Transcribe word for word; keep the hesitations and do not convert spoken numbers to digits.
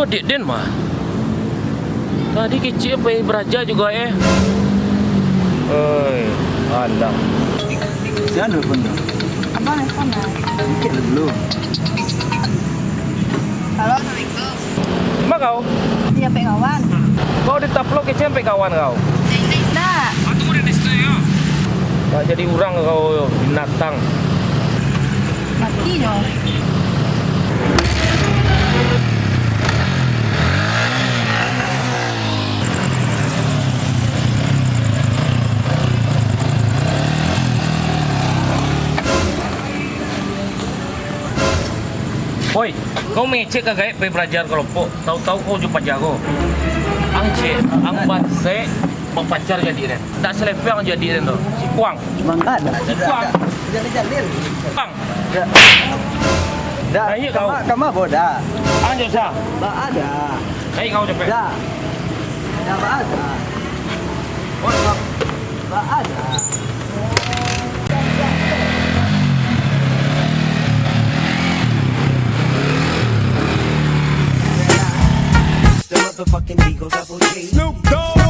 Dek den mah. Tadi kecek pai baraja juo, eh. Oi, alah. Sia nelpon tu? Abang nelpon lah. Mikir dulu. Halo, assalamualaikum. Ma kau? Iyo, ampek kawan. Kau di taplok kecek ampek kawan kau? Indak. Nak jadi urang kau, binatang. Mati nyo. Oi, kau mangecek ka gaek pai baraja ka lopok, tau-tau kau jo paja ko. Ang cek, ang bansaik bapacar jo adik den. Ndak selevel ang jo adik den tu. Sikuang. Mangga dah. Sikuang. Jalil, jalil. Bang. Dah. Dah. Ayo kau. Kama, kama boda. Ang jo sa. Ba ada. Ayo kau capek. Dah. Dah ba ada. Ba ada. The motherfucking Eagle Double G. Snoop Dogg.